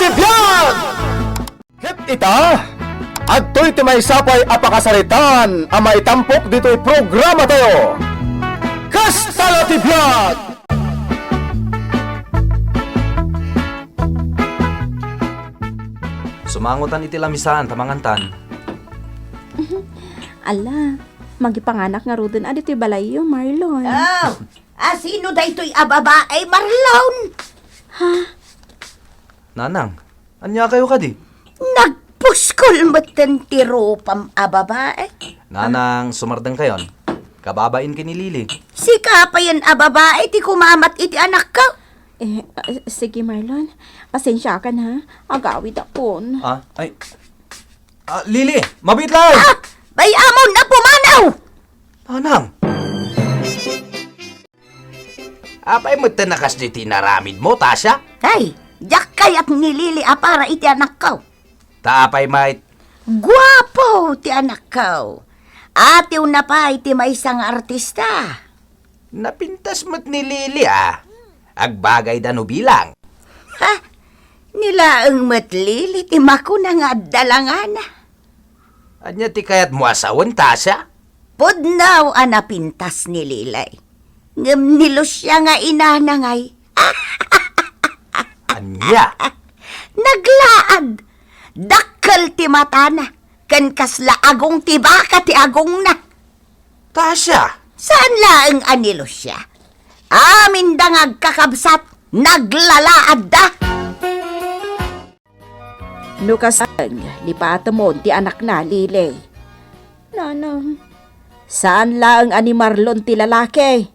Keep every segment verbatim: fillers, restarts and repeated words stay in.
Ti biag! Ket ita, adtoy ti maysa pay a pakasaritaan a maitampok ditoy programatayo. Kasta la ti biag! Sumangotan iti lamisaan ta mangantan. Ala, mangipanganak ngaruden a ditoy balayyo, Marlon. Oh, asino daytoy a babae, Marlon? Ha? Nanang, ania kayo kadi? Nagpuskol metten ti rupam a babae. Nanang, sumardengkayon. Kababain ken ni Lily. Sika payen a babae ti kumamat iti anakko? Eh, ah, sige, Marlon. Pasensiakan, ha? Agawidakon. Ah, ay. Ah, Lily, mabiit lang! Ah! Bay-amon a pumanaw! Nanang! Apay met ta nakas ditoy naramid mo, Tasha? Ay, diak kayat ni Lily a para iti anakko. Ta apay met? Guapo ti anakko. Atiwna pay ti maysa nga artista. Napintas met ni Lily, a. Agbagayda no bilang. Ha? Ni laeng met Lily ti makuna nga adda langana. Ania ti kayatmo a sawen, Tasha? Pudno a napintas ni Lily. Ngem ni Lucia nga inana ngay. Ania? Naglaad. Dakkel ti matana. Ken kasla agong ti baka ti agongna. Tasha! Saan laeng a ni Lucia? Aminda nga agkakabsat, naglalaadda. No kasta, lipatemon ti anakna, Lily. Nanang, saan laeng a ni Marlon ti lalaki?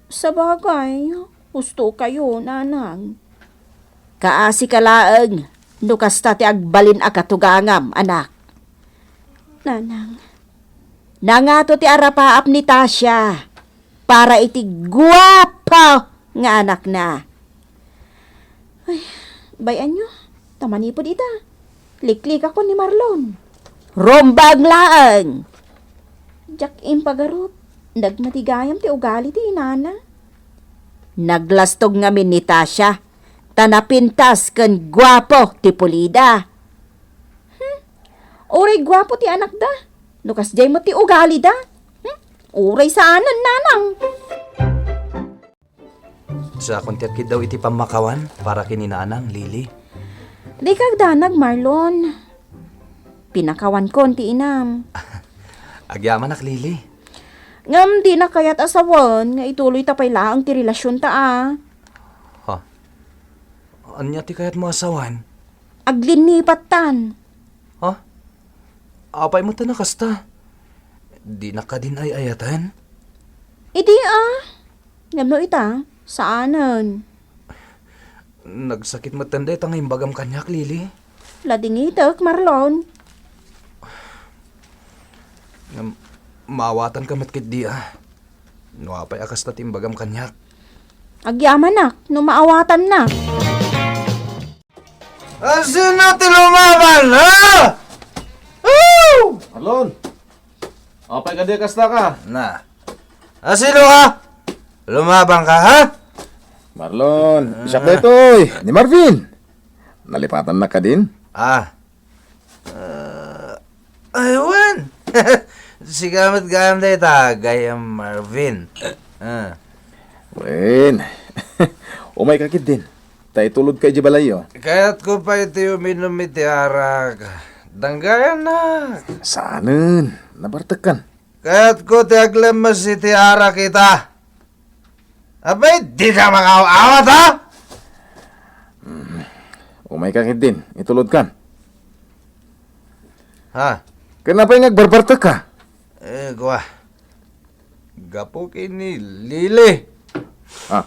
Sabagay, husto kayo, Nanang. Kaasi ka laeng no kasta ti agbalin a katugangam, anak. Nanang. Nangato ti arapaap ni Tasha para iti guapo nga anakna. Ay, bay-anyo, ta manipud ita, liklikakon ni Marlon. Rumbeng laeng! Diak impagarup, nagmatigayam ti ugali ti inana. Naglastog ngamin ni Tasha, ta napintas ken guapo ti pulida. Hmm, uray guapo ti anakda, no kasdiay met ti ugalida. Hmm, uray saanen, Nanang. Sakon ti agkiddaw iti pammakawan para ken ni Nanang, Lily. Dika agdanag, Marlon. Pinakawankon ti inam. Agyamanak, Lily. Ngem dina kayat a sawen nga ituloyta pay laeng ti relasionta, a. Ha? Ania ti kayatmo a sawen? Aglinnipat tan. Ha? Apay met a kasta? Dinak kadin ay-ayaten? Idi, a. Ngem no ita, saanen. Nagsakit met dayta nga imbagam kaniak, Lily. Ladingitek, Marlon. Ngem, maawatanka met ketdi, a. No apay a kasta ti imbagam kaniak. Agyamanak no maawatannak. Asino ti lumaban, ha? Woo! Marlon! Apay kadi a kasta ka? Na. Asino ka? Lumaban ka, ha? Marlon, siak daytoy, ni Marvin. Nalipatannak kadin? Ah. Ah, ay, wen. Sika met gayam dayta, gayam Marvin. Ah. Wen. Umayka ketdin. Ta itulodka idiay balayyo. Kayatko pay ti uminum iti arak. Danggayannak. Saanen. Nabartekkan. Kayatko ti aglemmes iti arak ita. Apay, dika makaaw-awat, ha? Mm. Umayka ketdin, itulodkan. Ha? Ken apay nga agbarbartekka? Eh, kua. Gapu ken ni Lily. Ha?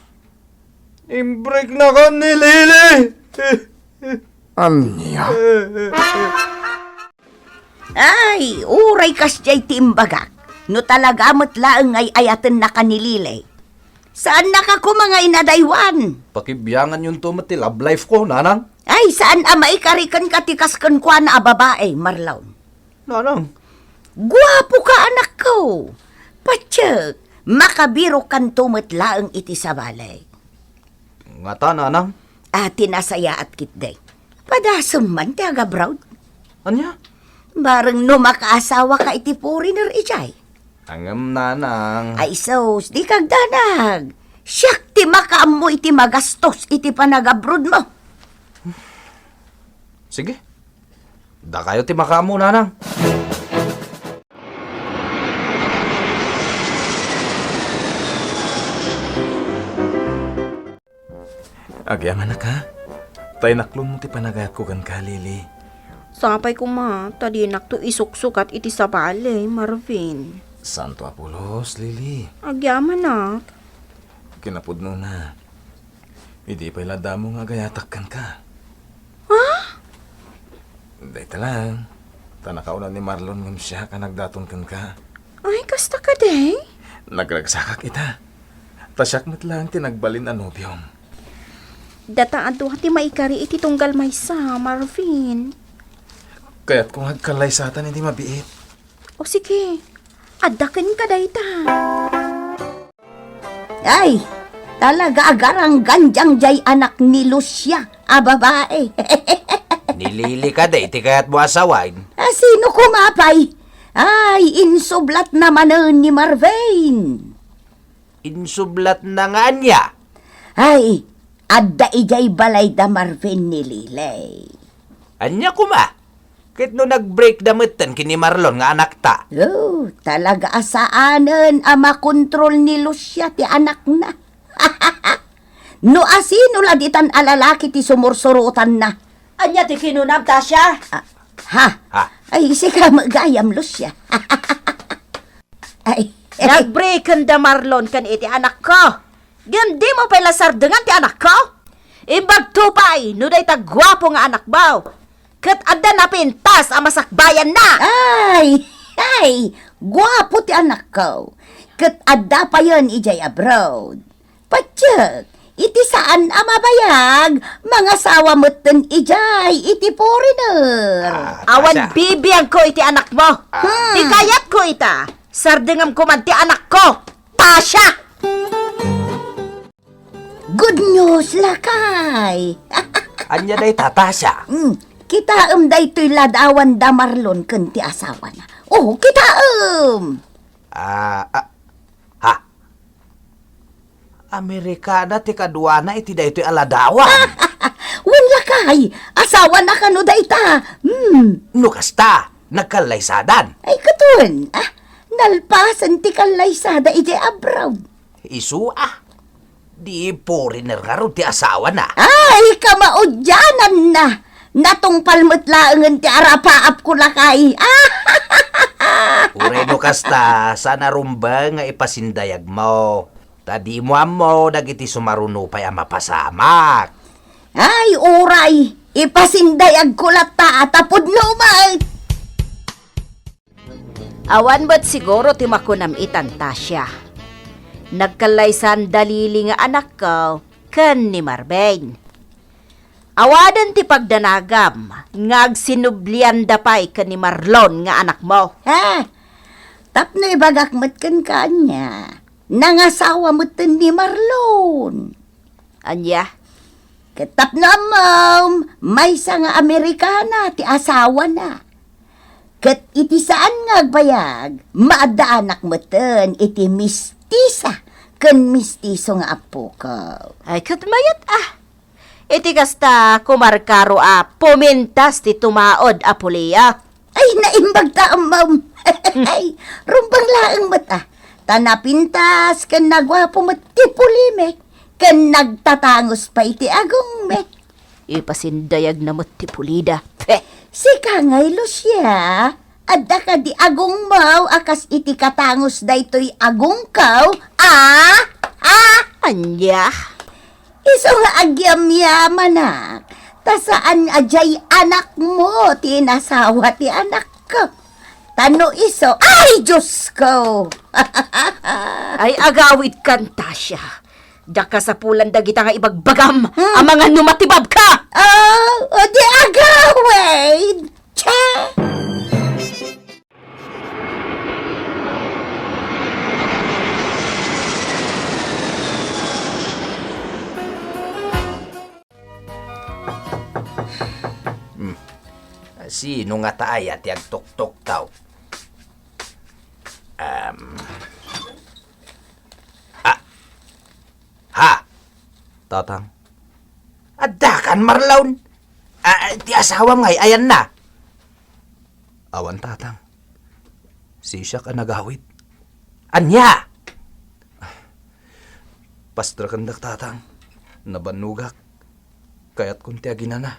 Imbreaknakon ni Lily. Ania? Ay, uray kasdiay ti imbagak, no talaga met laeng nga ay-ayatennaka ni Lily. Saannaka koma nga inadaywan. Pakibianganyonto met ti love life ko, Nanang. Ay, saan a maikari kenka ti kas kenkuana a babae, Marlon. Nanang. Guapoka, anakko. Patiek, makabirokanto met laeng iti sabali. Ngata, Nanang? a ti nasayaat ketdi. Padasem man ti agabroad. Ania? Bareng no makaasawaka iti foreigner idiay. Ngem, nanang. Ay sus, dika agdanag. Siak ti makaammo iti magastos iti panagabroadmo. Sige. Dakayo ti makaammo, nanang. Agyamanak, ha? Ta inaklonmo ti panagayatko kenka, Lily. Sapay koma, ta dinakto isuksukat iti sabali, Marvin. Santo a pulos, Lily. Agyamanak. Kinapudnona, idi pay la damo nga agayatak kenka. Ha? Dayta lang. Ta nakauna ni Marlon ngem siak a nagdaton kenka. Ay, kasta kadi? Nagragsakak ita. Ta siak met laeng ti nagbalin a nobiom. Data a dua ti maikari iti tunggal maysa, Marvin. Kayatko nga agkallaysatan idi mabiit. O sige, adda kenka dayta. Ay, talaga agaranggan diay anak ni Lucia a babae. Ni Lily kadi ti kayatmo a sawen? A, sino koma pay? Ay, insublatna manen ni Marvin. Insublatna nga ania? Ay, adda idiay balayda Marvin ni Lily. Ania koma? Ket no nag-break da metten ken ni Marlon nga anakta? Oh, talaga a saanen a makontrol ni Lucia ti anakna. No asino la ditan a lalaki ti sumursurotanna? Ania ti kinunam, Tasha? Ah, ha? Ha? Ay, sika met gayam, Lucia. Ay. Nag-breaken da Marlon ken iti anakko. Ngem dimo pay la sardengan ti anakko? Imbagto pay no dayta guapo nga anakmo ket adda napintas a masakbayanna. Ay, ay, guapo ti anakko. Ket adda payen idiay abroad. Patiek, iti saan a mabayag, mangasawa metten idiay iti foreigner. Ah, Awan Tasha. Bibiangko iti anakmo. Ah. Hmm. Ti kayatko ita, sardengam koman ti anakko, Tasha! Good news, lakay! Ania dayta, Tasha? Hmm, kitaem daytoy ladawan da Marlon ken ti asawana. Oh, kitaem! Ah, ah, ha? Amerikana ti kaduana iti daytoy a ladawan. Wen lakay, asawana kano dayta? Hmm. No kasta, nagkallaysadan. Ay, katon, ah, nalpasen ti kallaysada idiay abroad. Isu, ah, di foreigner ngarud ti asawana. Ay, kamaudiananna. Natungpal met laengen ti arapaapko, lakay. Uray no kasta, saan a rumbeng nga ipasindayagmo. Ta dimo ammo dagiti sumaruno pay a mapasamak. Ay, uray, ipasindayagko latta a tapudno met. Awan met siguro ti makunam itan, Tasha. Nagkallaysan da Lily nga anakko ken ni Marvin. Awanen ti pagdanagam nga agsinublianda pay ken ni Marlon nga anakmo. Ha? Tapno ibagak met kenka ania, nangasawa metten ni Marlon. Ania? Ket tapno ammom, maysa nga Amerikana ti asawana. Ket iti saan nga agbayag, maaddaanak metten iti mistisa ken mistiso nga appoko. Ay, ket mayat, ah. Iti kasta, kumarkaro a pumintas ti tumaod a pulia. Ay, naimbag ta, ammom. Ay, rumbeng laeng met, ah. Ta napintas ken naguapo met ti pulimi, ken nagtatangus pay ti agongmi. Ipasindayagna met ti pulida. Peh! Sika ngay, Lucia, adda kadi agongmo a kas iti katangus daytoy agongko? Ah? Ah? Ania? Isu nga agyamyamanak, ta saan a diay anakmo ti inasawa ti anakko. Ta no isu, ay, Diosko! Ay, agawidkan, Tasha. Daka sapulan dagita nga ibagbagam, hmm, a mangan no matibabka! Oh, o di agawid! Cha! Sino ngata aya ti agtuktuktaw? Em. Ah. Ha? Tatang. Addakan, Marlon? Ah, ti asawam ngay, ayanna? Awan, Tatang. Sisiak a nagawid. Ania? Pastrakendak, Tatang. Nabannogak. Kayatkon ti aginana.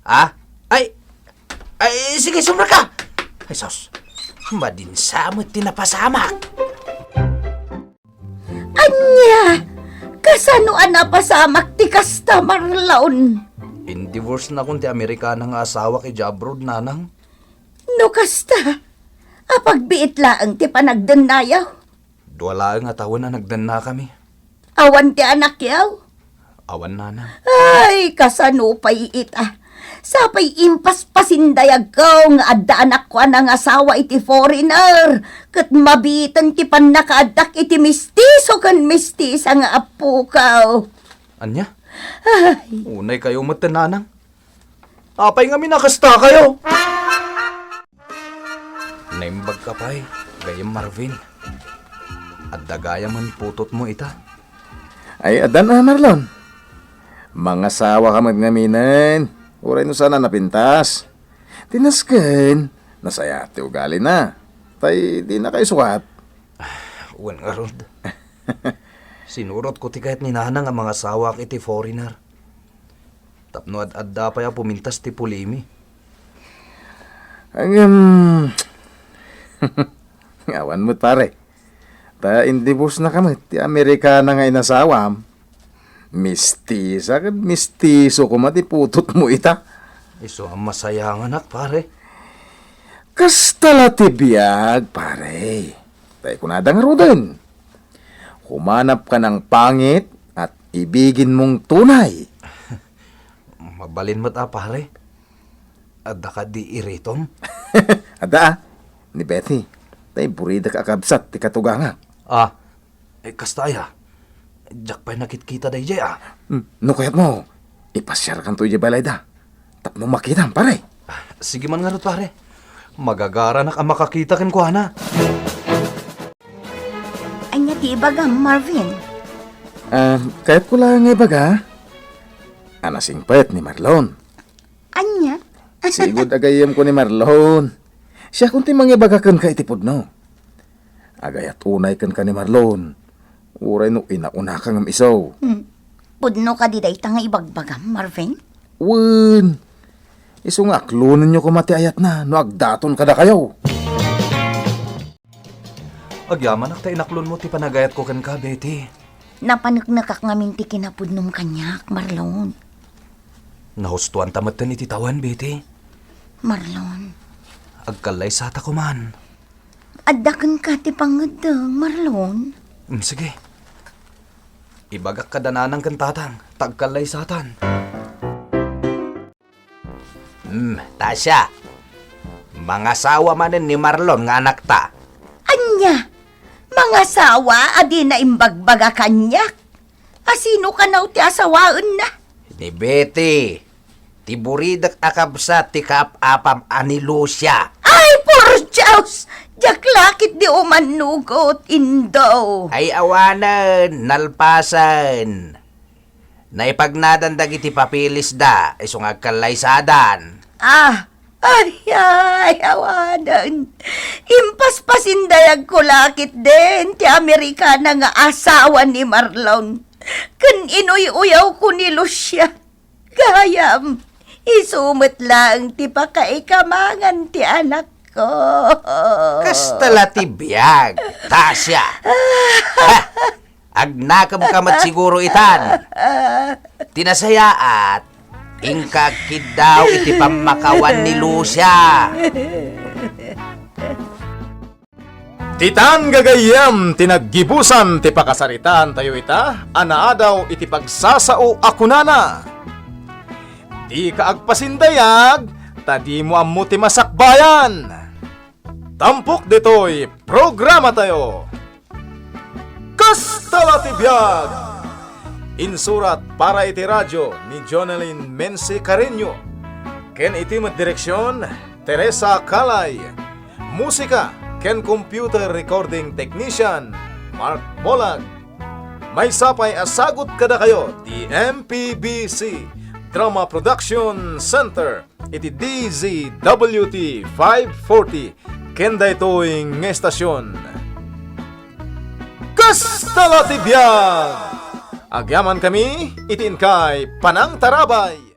Ha? Ay! Ay, sige, sumrek ka! Ay, sus. Madin sa met ti napasamak. Ania? Kasano a napasamak ti kasta, Marlon? Indivorce nakon ti Amerikana nga asawak idiay abroad, Nanang. No kasta, apagbiit laeng ti panagdennayo. Dua laeng a tawen a nagdennakami. Awan ti anakyo? Awan, Nanang. Ay, kasano pay ita? Sapay impaspasindayagko nga adda anakko a nangasawa iti foreigner, ket mabiiten ti pannakaaddak iti mistiso ken mistisa nga appokaw. Ania? Ay. Unay kayo met, Nanang. Apay ngamin a kasta kayo? Naimbag ka pay, gayyem Marvin. Adda gayam a putotmo ita. Ay, addan a, Marlon. Mangasawa ka met ngaminen. Uray no saan a napintas. Ti nasken, nasayaat ti ugalina. Tay, dina kayo sukat. Wen ngarud. Sinurotko ti kayat ni Nanang a mangasawaak iti foreigner. Tapno ad-adda pay a pumintas ti pulimi. Ngem, awan met, pare. Ta indivorce na ka met ti Amerikana nga inasawam. Mistisa ken mistiso koma ti putotmo ita. Isu a masayanganak, pare. Kasta la ti biag, pare. Tay kunada ngaruden. Humanap ka ng pangit at ibigin mong tunay. Mabalin met a, pare. Adda kadi iritom? Adda, a. Ni Betty, tay buridak a kabsat ti katugangak. Ah, eh, kasta aya. Diak pay nakitkita daydiay, a. Hmm, no kayatmo, ipasiarkanto idiay balayda. Tapno makitam, pare. Sige man ngarud, pare. Magagaranak a makakita kenkuana. Ania ti ibagam, Marvin? Ah, kayatko la nga ibaga a nasingpet ni Marlon. Ania? Sigud a gayyemko ni Marlon. Siakon ti mangibaga kenka iti pudno. Agayat unay kenka ni Marlon. Uray no inauna ka ngem isu. Hmm. Pudno kadi dayta nga ibagbagam, Marvin? Wen. Isu nga aklonenyo koma ti ayatna no agdaton kadakayo. Agyamanak ta inaklonmo ti panagayatko kenka, Betty. Napaneknekak ngamin ti kinapudnom kaniak, Marlon. Nahustoanta metten iti tawen, Betty. Marlon. Agkallaysata koman. Adda kenka ti pangeddeng, Marlon. Mm, sige. Ibagak kada nanang ken tatang, ta agkallaysatan. Hmm, Tasia, mangasawa manen ni Marlon nga anakta. Ania? Mangasawa a dina imbagbaga kaniak? A sino kano ti asawaenna? Ni Betty, ti buridak a kabsat ti kaap-apam a ni Lucia. Ay, por Dios! Diak la ketdi umannugot, Indo. Ay, awanen, nalpasen. Naipagnadan dagiti papeles da, isu nga agkallaysadan. Ah, ay, ay, awanen. Impaspasindayagko la ketdin ti Amerikana nga asawa ni Marlon. Ken inuy-uyawko ni Lucia. Gayam, isu met laeng ti pakaikamangan ti anakko. Kasta la ti biag, Tasia. Ha! Agnakemka met siguro itan. Ti nasayaat, inka agkiddaw iti pammakawan ni Lucia. Ditan gagayyem ti naggibusan ti pakasaritaantayo ita a naadaw iti pagsasao a kunana, "Dika agpasindayag, ta dimo ammo ti masakbayan." Tampok ditoy programatayo. Kasta la ti biag! Insurat para iti radio ni Jonalyn Mense Carreño, ken iti met direksion Teresa Calay. Musika ken computer recording technician, Mark Molag. Maysa pay a sagut kadakayo ti M P B C Drama Production Center iti D Z W T five forty ken daytoy nga estasion. Kasta la ti biag! Agyamankami iti inkay panangtarabay!